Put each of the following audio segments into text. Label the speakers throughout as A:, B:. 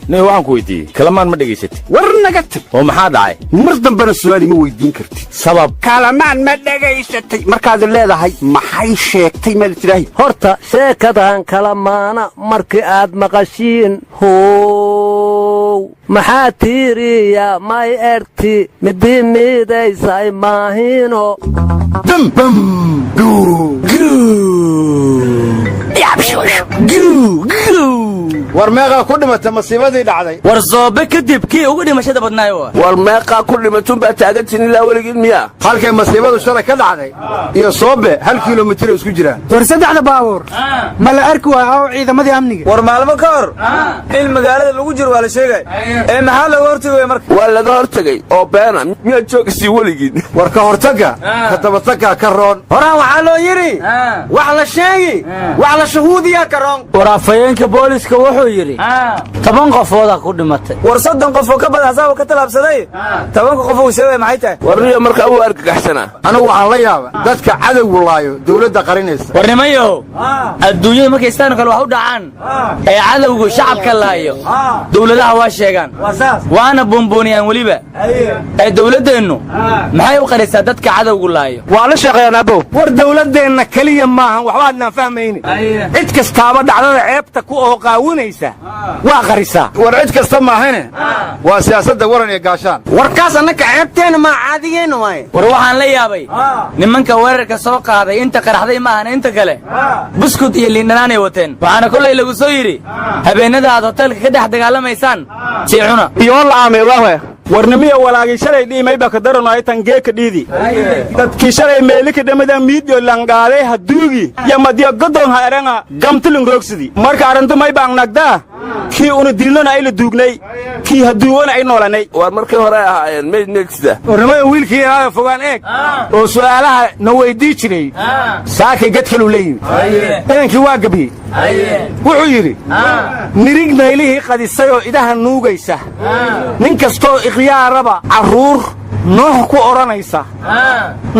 A: Nin, waxaan ku weydiiyey, Kalamaan ma dhegaysatid?
B: War naga tag.
A: Oo maxaa dhacay?
B: Mar dambena su'aal ima weydiin kartid.
A: Sabab?
B: Kalamaan ma dhegaysatay markaad leedahay, maxay sheegtay maad tidhaahi?
C: Horta sheekadan Kalamaana markii aad maqashiin, how maxaa tiiriya may erti midii miidaysay maahino.
B: Dambam.
D: War meeqaa ku dhimata masiibadii dhacday?
E: War Soobe kadib kii ugu dhimashada badnaayo.
F: War meeqaa ku dhimatun baa taagantiin ilaa weligiin miyaa?
D: Halkay masiibadu shalay ka dhacday iyo Soobe 1 kilomitir isku jiraan.
G: War saddexda baabuur ma la arki waayo oo ciidamadii amniga?
H: War maalmo ka hor in magaalada lagu jiro waa la sheegay, ee maxaa laga hortegaya marka?
F: Waa laga hortegay oo beena miyaad joogisii weligiin?
D: War ka hortagga ka dabataggaa ka roon.
H: Horaan waxaa loo yidhi, wax la sheegi wax la shahuudiyaa ka roon.
E: War afhayeenka booliska wuxuu yidhi 10 qofoodaa ku dhimatay.
H: War 30 qof oo ka badan asaaba ka tallaabsaday, 10-ka qof uu sheegaya maxay tahay?
F: War niyo, markaa wuu argagaxsanaa.
D: Anigu waxaan la yaaba dadka cadowgu laayo dawladda qarinaysa.
E: War nimanyahow, adduunyadu markay sitaan kale wax u dhacaan ee cadowgu shacabka laayo, dawladaha waa sheegaan, waana buunbuuniyaan weliba. Ee dawladdeennu maxay u qarisaa dadka cadowgu laayo?
H: Waa la shaqeeyaan, abow.
B: War dawladdeenna keliya maahan, waxba adnaan fahmayni. Cid kastaaba dhacdada ceebta ku oo qaawinaysa waa qarisaa.
D: War cid kasta maahane, waa siyaasadda waran iyo gaashaan.
H: Warkaas annaka ceebteenna maa, caadigeenna waaye.
E: War waxaan la yaabay nimanka weerarka soo qaaday, inta qaraxday maahan, inta kale buskud iyo liindhanaanay wateen. Waxaana kollay lagu soo yidhi, habeennada aad hoteelka ka dhex dagaalamaysaan sii cuna.
H: Warnimiya, walaagii shalay dhiimay baka daranaay tangeeka dhiidi. Dadkii shalay meelika dhamada miidyo langaaday haduugi yamadiyo godoon ha eranga gamtilin roogsidi. Marka arrintu may baan nagdaa, kii una dilnona ay la duugnay, kii haduuwana ay noolanay.
F: War markii hore ahaayeen mayd meegsida.
B: Warnimada, wiilkii yaraayo Fogaan Eeg oo su'aalaha na weydii jiray saakay gad kaluu la yimid. Inankii waa gabyey. Wuxuu yidhi: "Nirig naylihii qadisay oo idaha nuugaysa, nin kastoo ikhyaaraba carruur noox ku odhanaysa,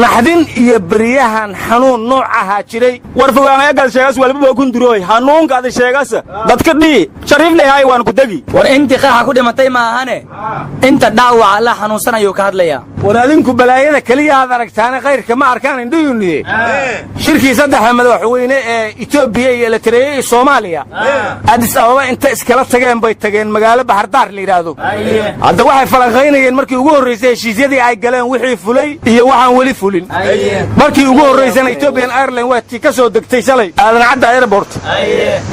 B: naxdin iyo beryahan xanuun nooc ahaa jiray."
H: War Fogaan Eegaad sheegas walbaba kundurooy hanuunka ada sheegasa dadka dhii shariif lehaay waan ku degi.
E: War intii qaraxa ku dhimatay ma ahane, inta dhaawaca la xanuunsan ayuu ka hadlayaa.
B: War adinku balaayada keliya aad aragtaane, khayrka ma arkaan indhuyuniye. Shirkii saddexda madaxweyne ee Etoobiya iyo Elitareya iyo Soomaaliya Adis Ababa inta iskala tageen bay tageen magaalo Baxardaar la yidhaahdo. Hadda waxay falanqaynayeen markii ugu horraysay heshiisyadii ay galeen, wixii fulay iyo waxaan weli fulin. Markii ugu horraysana Ethiopian Airline waa tii ka soo degtay shalay Aadan Cadda Airport.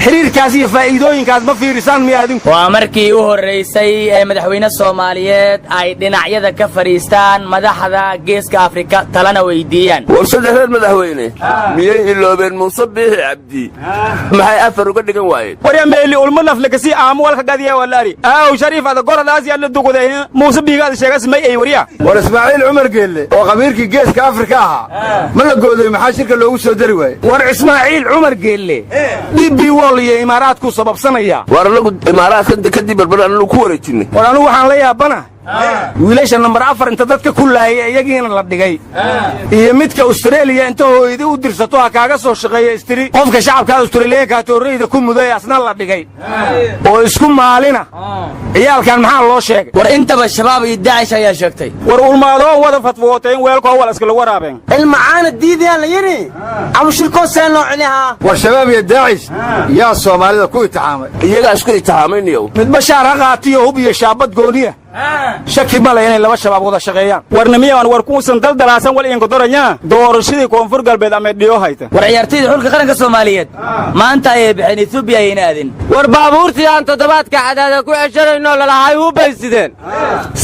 B: Xiriirkaas iyo faa'iidooyinkaas ma fiirisaan miya adinku?
E: Waa markii u horraysay ee madaxweyne Soomaaliyeed ay dhinacyada ka fadhiistaan madaxda Geeska Afrika, talana weydiiyaan.
F: War saddexdan madaxweyne miyay iloobeen Muuse Biixi Cabdi? Maxay afar uga dhigan waayeen?
H: Warya, meeli ulmo naflakasi aamu walka gadiya walaari aaw Shariif ada goradaas yalla duguday Muuse Biigaad sheegas may ay warya.
D: War Ismaaciil Cumar Geelle oo qabiirkii Geeska Afrika ahaa ma la gooday? Maxaa shirka loogu soo dari waayey?
B: War Ismaaciil Cumar Geelle DP World iyo Imaaraadkuu sababsanaya.
F: War anagu Imaaraadkan kadib Barbar anagu ku wareejinay.
B: War anugu waxaan la yaabana wiilasha nambar 4 inta dadka ku laayay iyagiina la dhigay, iyo midka Austareeliya inta hooyadi u dirsato ha kaaga soo shaqeeya istiri qofka shacabka Australiyaanka toorreyda ku muday, asna la dhigay oo isku maalina. Ciyaalkan maxaa loo sheegay?
E: War intaba Shabaab iyo Daacish ayaa sheegtay.
H: War ulmaadoo wada fatwooteen, weelkoo wal iskala waraabeen.
I: Ilmacaana diidayaa la yidhi, cabushirkoo see loo celihaa?
D: War Shabaab iyo Daacish yaa Soomaalida ku itixaamay?
F: Iyagaa isku itixaamaynayow.
B: Midba shaar ha qaatiyo hub iyo shaabad gooniya, shaki male inay laba Shabaab wada shaqeeyaan.
H: Warnimiyawan, war kuusan daldalaasan wal inka doranya doorashadii Koonfur Galbeed ama dhiyo hayta.
E: War ciyaartoyda xulka qaranka Soomaaliyeed maanta ayay baxeen, Etoobiya ayayna aadin.
I: War baabuurtii aan toddobaadka Cadaada ku ceshanayno lalahay hubbay sideen.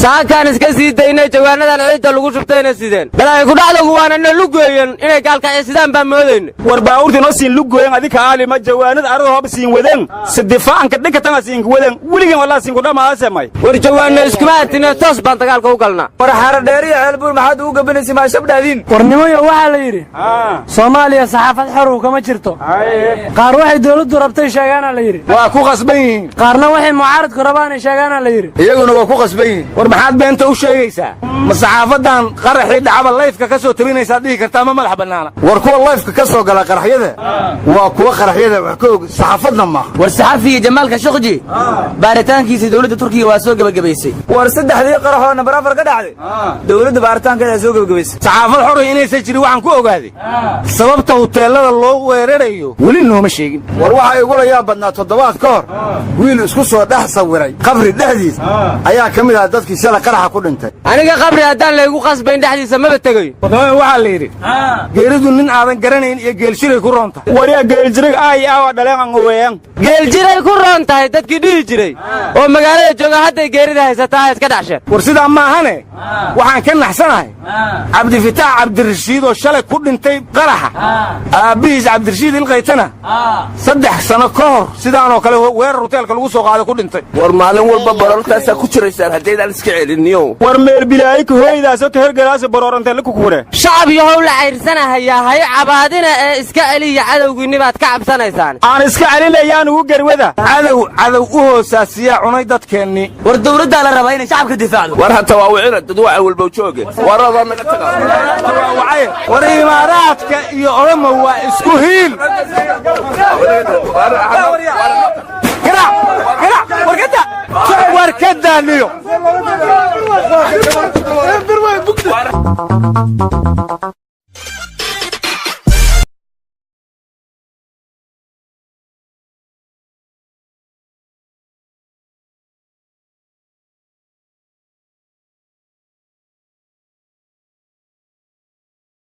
I: Saakaan iska sii daynay, jawaanadan ciidda lagu shubtayna sideen. Balaayo kudhacdagu waana na lugooyen, inay gaalkacyo sidaan baan moodayna.
H: War baabuurtii noo siin lugooyen, adika aalima jawaanada arada hooba siin waden si difaacanka dhinkatanga siinka waden weligan walaa siinku dhamaasemay.
I: War jawaanna isku Iskuma artinoo toos baan dagaalka u galnaa.
E: War xaradheeriya Ceelbuur maxaad ugu gabanaysa maashabdhaadiin?
J: Warnimayo waxaa la yidhi Soomaaliya saxaafad xorow kama jirto. Qaar waxay dawladdu rabtay sheegaana la yidhi.
B: Waa ku qasban yihiin.
J: Qaarna waxay mucaaradku rabaanay sheegaana la yidhi.
D: Iyaguna waa ku qasban yihiin.
B: War maxaad beenta u sheegaysaa? Ma saxaafadan qaraxii dhacaba layfka ka soo tabinaysaad dhihi kartaa ma madax bannaana?
D: War kuwa layfka ka soo gala qaraxyada waa kuwa qaraxyada wax ka og, saxaafadna maaha.
E: War saxafiga Jamaal Khashoggi baaritaankiisa dowladda Turkiga waa soo gebagabaysay. War saddexdii qarax oo nambar 4 ka dhacday dowladda baaritaankeeda soo gebagabaysay.
B: Saxaafad xor inaysan jirin waxaan ku ogaaday sababta huteelada loo weerarayo weli nooma sheegin.
D: War waxaa igula yaab badnaa toddobaad ka hor wiil isku soo dhex sawiray qabri dhexdiis ayaa ka mid ahaa dadkii shalay qaraxa ku dhintay.
I: Aniga qabri haddaan laygu qasbayn dhexdiisa maba tegayo.
B: Waxaa la yidhi geeridu nin aadan garanayn iyo geeljiray ku roon tahay.
H: Waryaa geeljirig ay aawa dhaleen aan weeyaan.
I: Geeljiray ku roon tahay dadkii dhihi jiray oo magaalada jooga hadday geerida haysataa iska dhacsheen.
B: War sidaa maahane waxaan ka naxsanahay Cabdifitaax Cabdirashiid oo shalay ku dhintay qaraxa, aabbihiis Cabdirashiid Ilqaytana 3 sano ka hor sidaanoo kale weerar huteelka lagu soo qaaday ku dhintay.
F: War maalin walba baroortaasaa ku jiraysaan haddaydaan iska celiniyo.
H: War meel bilaayi ka hooydaasoo ka hergalaasa baroorantee la kukure.
I: Shacab yahow la cayrsanahayaa hay cabaadina ee iska celiya cadowgiinni baad ka cabsanaysaan.
H: Aan iska celinayaan ugu garwada.
B: Cadow cadow u hoosaasiyaa cunay dadkeennii.
E: War dowladdaa la rabaa inay shacabka difaacdo.
F: War ha tawaawicina dad waca walbow jooge. Waradaa naga taga.
B: War Imaaraadka iyo Oromo waa isku hiil. War ka daaniyo.